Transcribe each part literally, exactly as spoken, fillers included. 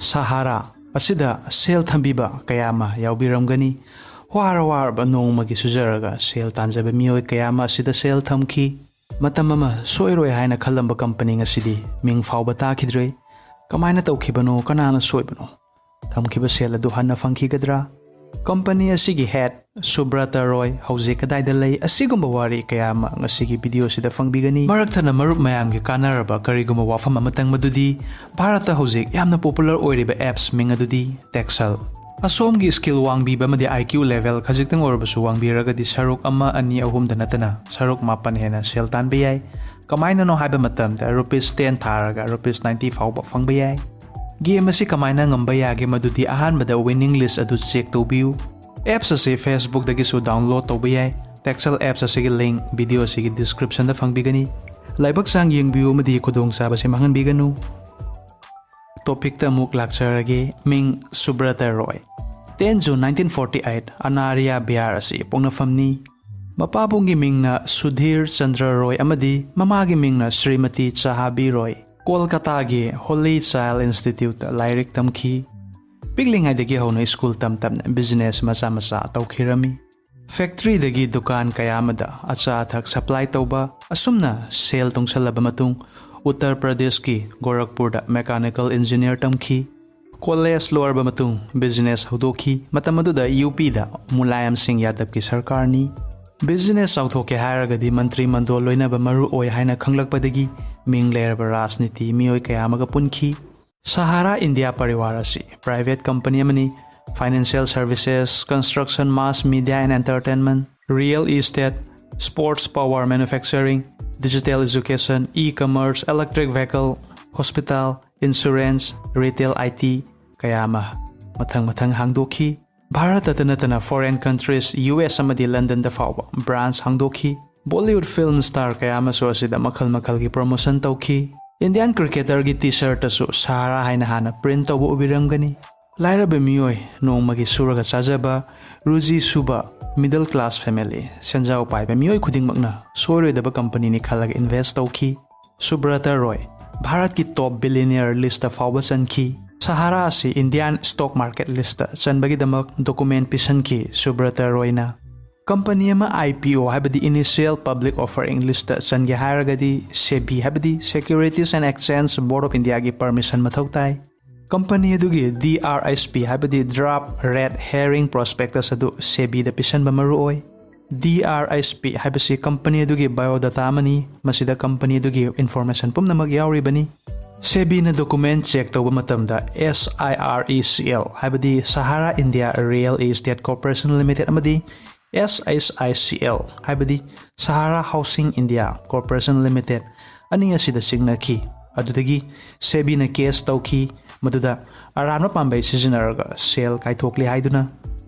Sahara ꯑꯁꯤꯗ ꯁꯦꯜ ꯊꯝꯕꯤꯕ ꯀꯌꯥ ꯑꯃ ꯌꯥꯎꯕꯤꯔꯝꯒꯅꯤ꯫ ꯋꯥꯔ ꯋꯥꯔꯕ ꯅꯣꯡꯃꯒꯤ ꯁꯨꯖꯔꯒ ꯁꯦꯜ ꯇꯥꯟꯖꯕ ꯃꯤꯑꯣꯏ ꯀꯌꯥ ꯑꯃ ꯑꯁꯤꯗ ꯁꯦꯜ ꯊꯝꯈꯤ꯫ ꯃꯇꯝ ꯑꯃ ꯁꯣꯏꯔꯣꯏ ꯍꯥꯏꯅ ꯈꯜꯂꯝꯕ ꯀꯝꯄꯅꯤ ꯉꯁꯤꯗꯤ ꯃꯤꯡ ꯐꯥꯎꯕ ꯇꯥꯈꯤꯗ꯭ꯔꯦ꯫ ꯀꯃꯥꯏꯅ ꯇꯧꯈꯤꯕꯅꯣ? ꯀꯅꯥꯅ ꯁꯣꯏꯕꯅꯣ? ꯊꯝꯈꯤꯕ ꯁꯦꯜ ꯑꯗꯨ ꯍꯟꯅ ꯐꯪꯈꯤꯒꯗ꯭ꯔꯥ? ꯀꯝꯄꯅꯤ ꯑꯁꯤꯒꯤ ꯍꯦꯗ ꯁꯨꯕ꯭ꯔꯇ ꯔꯣꯏ ꯍꯧꯖꯤꯛ ꯀꯗꯥꯏꯗ ꯂꯩ? ꯑꯁꯤꯒꯨꯝꯕ ꯋꯥꯔꯤ ꯀꯌꯥ ꯑꯃ ꯉꯁꯤꯒꯤ ꯚꯤꯗꯤꯑꯣꯁꯤꯗ ꯐꯪꯕꯤꯒꯅꯤ꯫ ꯃꯔꯛ ꯊꯠꯅ ꯃꯔꯨꯞ ꯃꯌꯥꯝꯒꯤ ꯀꯥꯟꯅꯔꯕ ꯀꯔꯤꯒꯨꯝꯕ ꯋꯥꯐꯝ ꯑꯃꯇꯪ, ꯃꯗꯨꯗꯤ ꯚꯥꯔꯠꯇ ꯍꯧꯖꯤꯛ ꯌꯥꯝꯅ ꯄꯣꯄꯨꯂꯔ ꯑꯣꯏꯔꯤꯕ ꯑꯦꯞꯁ ꯃꯤꯡ ꯑꯗꯨꯗꯤ ꯇꯦꯛꯁꯜ꯫ ꯑꯁꯣꯝꯒꯤ ꯁ꯭ꯀꯤꯜ ꯋꯥꯡꯕꯤꯕ ꯑꯃꯗꯤ ꯑꯥꯏ ꯀ꯭ꯌꯨ ꯂꯦꯚꯦꯜ ꯈꯖꯤꯛꯇꯪ ꯑꯣꯏꯔꯕꯁꯨ ꯋꯥꯡꯕꯤꯔꯒꯗꯤ ꯁꯔꯨꯛ ꯑꯃ, ꯑꯅꯤ, ꯑꯍꯨꯝꯗ ꯅꯠꯇꯅ ꯁꯔꯨꯛ ꯃꯥꯄꯟ ꯍꯦꯟꯅ ꯁꯦꯜ ꯇꯥꯟꯕ ꯌꯥꯏ꯫ ꯀꯃꯥꯏꯅꯅꯣ ꯍꯥꯏꯕ ꯃꯇꯝꯗ ꯔꯨꯄꯤꯁ ꯇꯦꯟ ꯊꯥꯔꯒ ꯔꯨꯄꯤꯁ ꯅꯥꯏꯟꯇꯤ ꯐꯥꯎꯕ ꯐꯪꯕ ꯌꯥꯏ꯫ ꯒꯦꯝ ꯑꯁꯤ ꯀꯃꯥꯏꯅ ꯉꯝꯕ ꯌꯥꯒꯦ? ꯃꯗꯨꯗꯤ ꯑꯍꯥꯟꯕꯗ ꯋꯤꯅꯤꯡ ꯂꯤꯁ ꯑꯗꯨ ꯆꯦꯛ ꯇꯧꯕꯤꯌꯨ꯫ ꯑꯦꯞꯁ ꯑꯁꯤ Facebook ꯗꯒꯤꯁꯨ ꯗꯥꯎꯟꯂꯣꯗ ꯇꯧꯕ ꯌꯥꯏ꯫ ꯇꯦꯛꯁꯜ ꯑꯦꯞꯁ ꯑꯁꯤꯒꯤ ꯂꯤꯡ ꯚꯤꯗꯤꯑꯣ ꯑꯁꯤꯒꯤ ꯗꯤꯁꯀ꯭ꯔꯤꯞꯁꯟꯗ ꯐꯪꯕꯤꯒꯅꯤ꯫ ꯂꯥꯏꯕꯛ ꯆꯥꯡ ꯌꯦꯡꯕꯤꯌꯨ ꯑꯃꯗꯤ ꯈꯨꯗꯣꯡꯆꯥꯕꯁꯤ ꯃꯥꯡꯍꯟꯕꯤꯒꯅꯨ꯫ ꯇꯣꯄꯤꯛꯇ ꯑꯃꯨꯛ ꯂꯥꯛꯆꯔꯒꯦ꯫ ꯃꯤꯡ ꯁꯨꯕ꯭ꯔꯇ ꯔꯣꯏ꯫ Ten June nineteen forty eight, ꯑꯅꯥꯔꯤꯌꯥ Bihar ꯑꯁꯤ ꯄꯣꯛꯅꯐꯝꯅꯤ꯫ ꯃꯄꯥꯕꯨꯡꯒꯤ ꯃꯤꯡꯅ ꯁꯨꯙꯤꯔ ꯆꯟꯗ꯭ꯔ ꯔꯣꯏ ꯑꯃꯗꯤ ꯃꯃꯥꯒꯤ ꯃꯤꯡꯅ ꯁ꯭ꯔꯤꯃꯇꯤ ꯆꯍꯥꯕꯤ ꯔꯣꯏ꯫ ꯀꯣꯜꯀꯇꯥꯒꯤ ꯍꯣꯂꯤ ꯆꯥꯏꯜ ꯏꯟꯁꯇꯤꯇ꯭ꯌꯨꯠꯇ ꯂꯥꯏꯔꯤꯛ ꯇꯝꯈꯤ꯫ ꯄꯤꯛꯂꯤꯉꯩꯗꯒꯤ ꯍꯧꯅ ꯁ꯭ꯀꯨꯜ ꯇꯝ ꯇꯝꯅ ꯕꯤꯖꯤꯅꯦꯁ ꯃꯆꯥ ꯃꯆꯥ ꯇꯧꯈꯤꯔꯝꯃꯤ꯫ ꯐꯦꯛꯇ꯭ꯔꯤꯗꯒꯤ ꯗꯨꯀꯥꯟ ꯀꯌꯥ ꯑꯃꯗ ꯑꯆꯥ ꯑꯊꯛ ꯁꯄ꯭ꯂꯥꯏ ꯇꯧꯕ, ꯑꯁꯨꯝꯅ ꯁꯦꯜ ꯇꯨꯡꯁꯜꯂꯕ ꯃꯇꯨꯡ ꯎꯠꯇꯔ ꯄ꯭ꯔꯗꯦꯁꯀꯤ ꯒꯣꯔꯈꯄꯨꯔꯗ ꯃꯦꯀꯥꯅꯤꯀꯦꯜ ꯏꯟꯖꯤꯅꯤꯌꯔ ꯇꯝꯈꯤ꯫ ꯀꯣꯂꯦꯖ ꯂꯣꯏꯔꯕ ꯃꯇꯨꯡ ꯕꯤꯖꯤꯅꯦꯁ ꯍꯧꯗꯣꯛꯈꯤ꯫ ꯃꯇꯝ ꯑꯗꯨꯗ ꯌꯨ ꯄꯤꯗ ꯃꯨꯂꯥꯌꯝ ꯁꯤꯡ ꯌꯥꯗꯕꯀꯤ ꯁꯔꯀꯥꯔꯅꯤ꯫ ꯕꯤꯖꯤꯅꯦꯁ ꯆꯥꯎꯊꯣꯛꯀꯦ ꯍꯥꯏꯔꯒꯗꯤ ꯃꯟꯇ꯭ꯔꯤ ꯃꯟꯗꯣꯜ ꯂꯣꯏꯅꯕ ꯃꯔꯨ ꯑꯣꯏ ꯍꯥꯏꯅ ꯈꯪꯂꯛꯄꯗꯒꯤ ꯃꯤꯡ ꯂꯩꯔꯕ ꯔꯥꯖꯅꯤꯇꯤ ꯃꯤꯑꯣꯏ ꯀꯌꯥ ꯑꯃꯒ ꯄꯨꯟꯈꯤ꯫ ꯁꯍꯥꯔꯥ ꯏꯟꯗꯤꯌꯥ ꯄꯔꯤꯋꯥꯔ ꯑꯁꯤ ꯄ꯭ꯔꯥꯏꯚꯦꯠ ꯀꯝꯄꯅꯤ ꯑꯃꯅꯤ꯫ Financial services, construction, mass media and entertainment, real estate, sports power manufacturing, digital education, e-commerce, electric vehicle, hospital, insurance, retail, I T ꯀꯌꯥ ꯑꯃ ꯃꯊꯪ ꯃꯊꯪ ꯍꯥꯡꯗꯣꯛꯈꯤ꯫ ꯚꯥꯔꯠꯇꯇ ꯅꯠꯇꯅ foreign countries, U S ꯑꯃꯗꯤ ꯂꯟꯗꯟꯗ ꯐꯥꯎꯕ ꯕ꯭ꯔꯥꯟꯆ ꯍꯥꯡꯗꯣꯛꯈꯤ꯫ ꯕꯣꯂꯤꯋꯨꯗ ꯐꯤꯜꯝ ꯁ꯭ꯇꯥꯔ ꯀꯌꯥ ꯑꯃꯁꯨ ꯑꯁꯤꯗ ꯃꯈꯜ ꯃꯈꯜꯒꯤ ꯄ꯭ꯔꯣꯃꯣꯁꯟ ꯇꯧꯈꯤ꯫ ꯏꯟꯗꯤꯌꯥꯟ ꯀ꯭ꯔꯤꯀꯦꯇꯔꯒꯤ ꯇꯤ ꯁꯔꯠꯇꯁꯨ ꯁꯍꯥꯔꯥ ꯍꯥꯏꯅ ꯍꯥꯟꯅ ꯄ꯭ꯔꯤꯟꯠ ꯇꯧꯕ ꯎꯕꯤꯔꯝꯒꯅꯤ꯫ ꯂꯥꯏꯔꯕ ꯃꯤꯑꯣꯏ, ꯅꯣꯡꯃꯒꯤ ꯁꯨꯔꯒ ꯆꯥꯖꯕ, ꯔꯨꯖꯤ ꯁꯨꯕ, ꯃꯤꯗꯜ ꯀ꯭ꯂꯥꯁ ꯐꯦꯃꯤꯂꯤ, ꯁꯦꯟꯖꯥꯎ ꯄꯥꯏꯕ ꯃꯤꯑꯣꯏ ꯈꯨꯗꯤꯡꯃꯛꯅ ꯁꯣꯏꯔꯣꯏꯗꯕ ꯀꯝꯄꯅꯤꯅꯤ ꯈꯜꯂꯒ ꯏꯟꯚꯦꯁ꯭ꯠ ꯇꯧꯈꯤ꯫ ꯁꯨꯕ꯭ꯔꯇ ꯔꯣꯏ ꯚꯥꯔꯠꯀꯤ ꯇꯣꯞ ꯕꯤꯂꯤꯅꯤꯌꯔ ꯂꯤꯁ꯭ꯠꯇ ꯐꯥꯎꯕ ꯆꯟꯈꯤ꯫ ꯁꯍꯥꯔꯥ ꯑꯁꯤ Indian stock market listꯇ ꯆꯟꯕꯒꯤꯗꯃꯛ document ꯄꯤꯁꯟꯈꯤ ꯁꯨꯕ꯭ꯔꯇ ꯔꯣꯏꯅ꯫ ꯀꯝꯄꯅꯤ ꯑꯃ IPO ꯍꯥꯏꯕꯗꯤ Initial Public Offering listꯇ ꯆꯟꯒꯦ ꯍꯥꯏꯔꯒꯗꯤ SEBI ꯍꯥꯏꯕꯗꯤ Securities and Exchange Board of Indiaꯒꯤ permission ꯃꯊꯧ ꯇꯥꯏ꯫ ꯀꯝꯄꯅꯤ ꯑꯗꯨꯒꯤ DRHP ꯍꯥꯏꯕꯗꯤ Draft Red Herring Prospectus ꯑꯗꯨ SEBIꯗ ꯄꯤꯁꯟꯕ ꯃꯔꯨ ꯑꯣꯏ꯫ DRHP ꯍꯥꯏꯕꯁꯤ ꯀꯝꯄꯅꯤ ꯑꯗꯨꯒꯤ biodata ꯑꯃꯅꯤ꯫ ꯃꯁꯤꯗ ꯀꯝꯄꯅꯤ ꯑꯗꯨꯒꯤ information ꯄꯨꯝꯅꯃꯛ ꯌꯥꯎꯔꯤꯕꯅꯤ꯫ SEBIꯅ document check ꯇꯧꯕ ꯃꯇꯝꯗ SIRECL ꯍꯥꯏꯕꯗꯤ Sahara India Real Estate Corporation Limited ꯑꯃꯗꯤ SHICL ꯍꯥꯏꯕꯗꯤ Sahara Housing India Corporation Limited ꯑꯅꯤ ꯑꯁꯤꯗ ꯁꯤꯡꯅꯈꯤ꯫ ꯑꯗꯨꯗꯒꯤ SEBIꯅ case ꯇꯧꯈꯤ, ꯃꯗꯨꯗ ꯑꯔꯥꯟꯕ ꯄꯥꯝꯕꯩ ꯁꯤꯖꯤꯟꯅꯔꯒ share ꯀꯥꯏꯊꯣꯛꯂꯤ ꯍꯥꯏꯗꯨꯅ꯫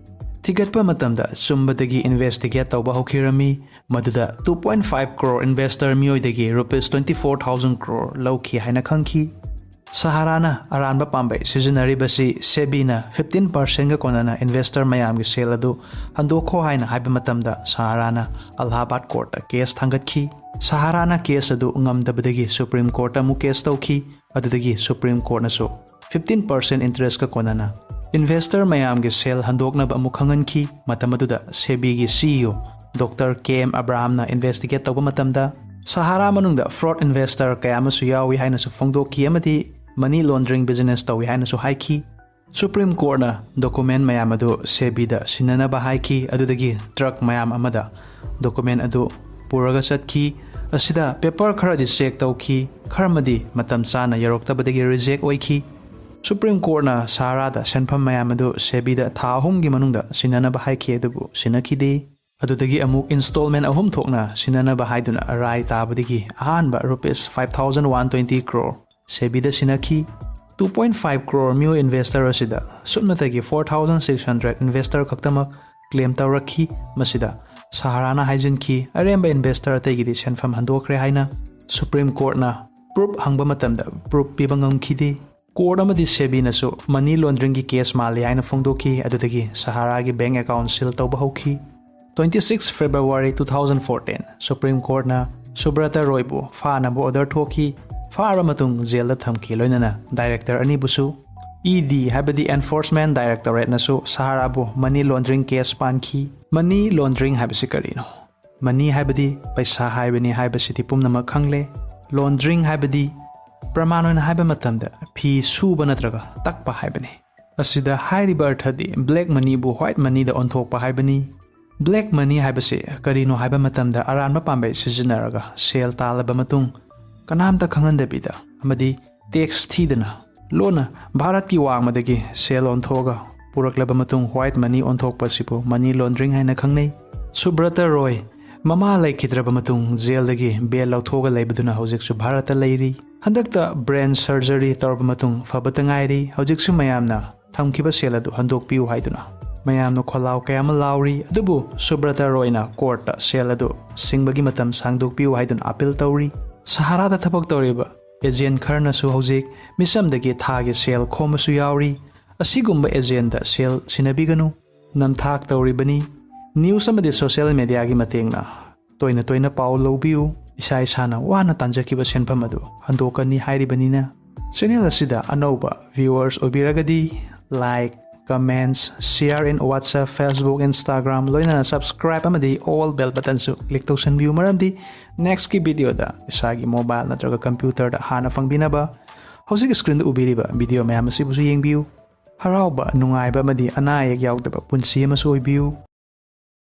ꯊꯤꯒꯠꯄ ꯃꯇꯝꯗ ꯆꯨꯝꯕꯗꯒꯤ investigate ꯇꯧꯕ ꯍꯧꯈꯤꯔꯝꯃꯤ, ꯃꯗꯨꯗ two point five crore investor ꯃꯤꯑꯣꯏꯗꯒꯤ rupees twenty four thousand crore ꯂꯧꯈꯤ ꯍꯥꯏꯅ ꯈꯪꯈꯤ꯫ ꯁꯍꯥꯔꯥꯅ ꯑꯔꯥꯟꯕ ꯄꯥꯝꯕꯩ ꯁꯤꯖꯤꯟꯅꯔꯤꯕꯁꯤ SEBIꯅ fifteen percentꯒ ꯀꯣꯟꯅꯅ investor ꯃꯌꯥꯝꯒꯤ share ꯑꯗꯨ ꯍꯟꯗꯣꯛꯈꯣ ꯍꯥꯏꯅ ꯍꯥꯏꯕ ꯃꯇꯝꯗ ꯁꯍꯥꯔꯥꯅ ꯑꯂꯥꯍꯥꯕꯥꯗ courtꯇ case ꯊꯥꯡꯒꯠꯈꯤ꯫ ꯁꯍꯥꯔꯥꯅ case ꯑꯗꯨ ꯉꯝꯗꯕꯗꯒꯤ Supreme Courtꯇ ꯑꯃꯨꯛ case ꯇꯧꯈꯤ꯫ ꯑꯗꯨꯗꯒꯤ Supreme Courtꯅꯁꯨ fifteen percent interestꯀ ꯀꯣꯟꯅꯅ investor ꯃꯌꯥꯝꯒꯤ share ꯍꯟꯗꯣꯛꯅꯕ ꯑꯃꯨꯛ ꯈꯪꯍꯟꯈꯤ꯫ ꯃꯇꯝ ꯑꯗꯨꯗ SEBIꯒꯤ CEO Doctor K M Abrahamꯅ investigate ꯇꯧꯕ ꯃꯇꯝꯗ ꯁꯍꯥꯔꯥ ꯃꯅꯨꯡꯗ fraud investor ꯀꯌꯥ ꯑꯃꯁꯨ ꯌꯥꯎꯏ ꯍꯥꯏꯅꯁꯨ ꯐꯣꯡꯗꯣꯛꯈꯤ ꯑꯃꯗꯤ money laundering business ꯇꯧꯏ ꯍꯥꯏꯅꯁꯨ ꯍꯥꯏꯈꯤ꯫ Supreme Courtꯅ document ꯃꯌꯥꯝ ꯑꯗꯨ SEBIꯗ ꯁꯤꯟꯅꯅꯕ ꯍꯥꯏꯈꯤ꯫ ꯑꯗꯨꯗꯒꯤ truck ꯃꯌꯥꯝ ꯑꯃꯗ document ꯑꯗꯨ ꯄꯨꯔꯒ ꯆꯠꯈꯤ꯫ ꯑꯁꯤꯗ paper ꯈꯔꯗꯤ check ꯇꯧꯈꯤ, ꯈꯔꯃꯗꯤ ꯃꯇꯝ ꯆꯥꯅ ꯌꯧꯔꯛꯇꯕꯗꯒꯤ reject ꯑꯣꯏꯈꯤ꯫ Supreme Courtꯅ ꯁꯍꯥꯔꯥꯗ ꯁꯦꯟꯐꯝ ꯃꯌꯥꯝ ꯑꯗꯨ SEBIꯗ ꯊꯥ ꯑꯍꯨꯝꯒꯤ ꯃꯅꯨꯡꯗ ꯁꯤꯟꯅꯅꯕ ꯍꯥꯏꯈꯤ, ꯑꯗꯨꯕꯨ ꯁꯤꯟꯅꯈꯤꯗꯦ꯫ ꯑꯗꯨꯗꯒꯤ ꯑꯃꯨꯛ installment ꯑꯍꯨꯝ ꯊꯣꯛꯅ ꯁꯤꯟꯅꯅꯕ ꯍꯥꯏꯗꯨꯅ ꯔꯥꯏ ꯇꯥꯕꯗꯒꯤ ꯑꯍꯥꯟꯕ rupees five thousand one twenty crore SEBIꯗ ꯁꯤꯟꯅꯈꯤ꯫ Two point five crore ꯃꯤꯑꯣꯏ investor ꯑꯁꯤꯗ ꯁꯨꯞꯅꯇꯒꯤ four thousand six hundred investor ꯈꯛꯇꯃꯛ claim ꯇꯧꯔꯛꯈꯤ꯫ ꯃꯁꯤꯗ ꯁꯍꯥꯔꯥꯅ ꯍꯥꯏꯖꯤꯟꯈꯤ, ꯑꯔꯦꯝꯕ investor ꯑꯇꯩꯒꯤꯗꯤ ꯁꯦꯟꯐꯝ ꯍꯟꯗꯣꯛꯈ꯭ꯔꯦ ꯍꯥꯏꯅ꯫ Supreme Courtꯅ proof ꯍꯪꯕ ꯃꯇꯝꯗ proof ꯄꯤꯕ ꯉꯝꯈꯤꯗꯦ꯫ Court ꯑꯃꯗꯤ SEBIꯅꯁꯨ money launderingꯒꯤ case ꯃꯥꯜꯂꯤ ꯍꯥꯏꯅ ꯐꯣꯡꯗꯣꯛꯈꯤ꯫ ꯑꯗꯨꯗꯒꯤ ꯁꯍꯥꯔꯥꯒꯤ bank account seal ꯇꯧꯕ ꯍꯧꯈꯤ꯫ Twenty six February two thousand fourteen, Supreme Courtꯅ ꯁꯨꯕ꯭ꯔꯇ ꯔꯣꯏꯕꯨ ꯐꯥꯅꯕ order ꯊꯣꯛꯈꯤ꯫ ꯐꯥꯔꯕ ꯃꯇꯨꯡ jailꯗ ꯊꯝꯈꯤ, ꯂꯣꯏꯅꯅ director ꯑꯅꯤꯕꯨꯁꯨ꯫ ꯏ ꯗꯤ ꯍꯥꯏꯕꯗꯤ Enforcement Directorate ꯅꯁꯨ ꯁꯍꯥꯔꯥꯕꯨ money laundering case ꯄꯥꯟꯈꯤ꯫ Money laundering ꯍꯥꯏꯕꯁꯤ ꯀꯔꯤꯅꯣ? Money ꯍꯥꯏꯕꯗꯤ ꯄꯩꯁꯥ ꯍꯥꯏꯕꯅꯤ ꯍꯥꯏꯕꯁꯤꯗꯤ ꯄꯨꯝꯅꯃꯛ ꯈꯪꯂꯦ꯫ Laundering ꯍꯥꯏꯕꯗꯤ ꯄ꯭ꯔꯃꯥꯟ ꯑꯣꯏꯅ ꯍꯥꯏꯕ ꯃꯇꯝꯗ ꯐꯤ ꯁꯨꯕ ꯅꯠꯇ꯭ꯔꯒ ꯇꯛꯄ ꯍꯥꯏꯕꯅꯤ꯫ ꯑꯁꯤꯗ ꯍꯥꯏꯔꯤꯕ ꯑꯔꯊꯗꯤ black money ꯕꯨ white money ꯗ ꯑꯣꯟꯊꯣꯛꯄ ꯍꯥꯏꯕꯅꯤ꯫ Black money ꯍꯥꯏꯕꯁꯤ ꯀꯔꯤꯅꯣ ꯍꯥꯏꯕ ꯃꯇꯝꯗ ꯑꯔꯥꯟꯕ ꯄꯥꯝꯕꯩ ꯁꯤꯖꯤꯟꯅꯔꯒ ꯁꯦꯜ ꯇꯥꯜꯂꯕ ꯃꯇꯨꯡ ꯀꯅꯥꯝꯇ ꯈꯪꯍꯟꯗꯕꯤꯗ ꯑꯃꯗꯤ tax ꯊꯤꯗꯅ ꯂꯣꯟꯅ ꯚꯥꯔꯠꯀꯤ ꯋꯥꯡꯃꯗꯒꯤ ꯁꯦꯜ ꯑꯣꯟꯊꯣꯛꯑꯒ ꯄꯨꯔꯛꯂꯕ ꯃꯇꯨꯡ white money ꯑꯣꯟꯊꯣꯛꯄ ꯑꯁꯤꯕꯨ money laundering ꯍꯥꯏꯅ ꯈꯪꯅꯩ꯫ ꯁꯨꯕ꯭ꯔꯇ ꯔꯣꯏ ꯃꯃꯥ ꯂꯩꯈꯤꯗ꯭ꯔꯕ ꯃꯇꯨꯡ ꯖꯦꯜꯗꯒꯤ bail ꯂꯧꯊꯣꯛꯑꯒ ꯂꯩꯕꯗꯨꯅ ꯍꯧꯖꯤꯛꯁꯨ ꯚꯥꯔꯠꯇ ꯂꯩꯔꯤ꯫ ꯍꯟꯗꯛꯇ brain surgery ꯇꯧꯔꯕ ꯃꯇꯨꯡ ꯐꯕꯇ ꯉꯥꯏꯔꯤ꯫ ꯍꯧꯖꯤꯛꯁꯨ ꯃꯌꯥꯝꯅ ꯊꯝꯈꯤꯕ ꯁꯦꯜ ꯑꯗꯨ ꯍꯟꯗꯣꯛꯄꯤꯌꯨ ꯍꯥꯏꯗꯨꯅ ꯃꯌꯥꯝꯅ ꯈꯣꯜꯂꯥꯎ ꯀꯌꯥ ꯑꯃ ꯂꯥꯎꯔꯤ꯫ ꯑꯗꯨꯕꯨ ꯁꯨꯕ꯭ꯔꯇ ꯔꯣꯏꯅ court ꯇ ꯁꯦꯜ ꯑꯗꯨ ꯁꯤꯡꯕꯒꯤ ꯃꯇꯝ ꯁꯥꯡꯗꯣꯛꯄꯤꯌꯨ ꯍꯥꯏꯗꯨꯅ appeal ꯇꯧꯔꯤ꯫ ꯁꯍꯥꯔꯥꯗ ꯊꯕꯛ ꯇꯧꯔꯤꯕ agent ꯈꯔꯅꯁꯨ ꯍꯧꯖꯤꯛ ꯃꯤꯆꯝꯗꯒꯤ ꯊꯥꯒꯤ ꯁꯦꯜ ꯈꯣꯝꯕꯁꯨ ꯌꯥꯎꯔꯤ꯫ ꯑꯁꯤꯒꯨꯝꯕ agent ꯇ ꯁꯦꯜ ꯁꯤꯟꯅꯕꯤꯒꯅꯨ꯫ ꯅꯝꯊꯥꯛ ꯇꯧꯔꯤꯕꯅꯤ꯫ News ꯑꯃꯗꯤ social media ꯒꯤ ꯃꯇꯦꯡꯅ ꯇꯣꯏꯅ ꯇꯣꯏꯅ ꯄꯥꯎ ꯂꯧꯕꯤꯌꯨ꯫ ꯏꯁꯥ ꯏꯁꯥꯅ ꯋꯥꯅ ꯇꯥꯟꯖꯈꯤꯕ ꯁꯦꯟꯐꯝ ꯑꯗꯨ ꯍꯟꯗꯣꯛꯀꯅꯤ ꯍꯥꯏꯔꯤꯕꯅꯤꯅ꯫ Channel ꯑꯁꯤꯗ ꯑꯅꯧꯕ viewers ꯑꯣꯏꯕꯤꯔꯒꯗꯤ like, comments, share in WhatsApp, Facebook, Instagram, ꯂꯣꯏꯅꯅ subscribe ꯑꯃꯗꯤ all bell button ꯁꯨ click ꯇꯧꯁꯟꯕꯤꯌꯨ, ꯃꯔꯝꯗꯤ next ꯀꯤ video ꯗ ꯏꯁꯥꯒꯤ mobile ꯅꯠꯇ꯭ꯔꯒ computer ꯗ ꯍꯥꯟꯅ ꯐꯪꯕꯤꯅꯕ ꯍꯧꯖꯤꯛ screen ꯗ ꯎꯕꯤꯔꯤꯕ video ꯃꯌꯥꯝ ꯑꯁꯤꯕꯨꯁꯨ ꯌꯦꯡꯕꯤꯌꯨ꯫ ꯍꯔꯥꯎꯕ, ꯅꯨꯡꯉꯥꯏꯕ ꯑꯃꯗꯤ ꯑꯅꯥ ꯑꯌꯦꯛ ꯌꯥꯎꯗꯕ ꯄꯨꯟꯁꯤ ꯑꯃꯁꯨ ꯑꯣꯏꯕꯤꯌꯨ꯫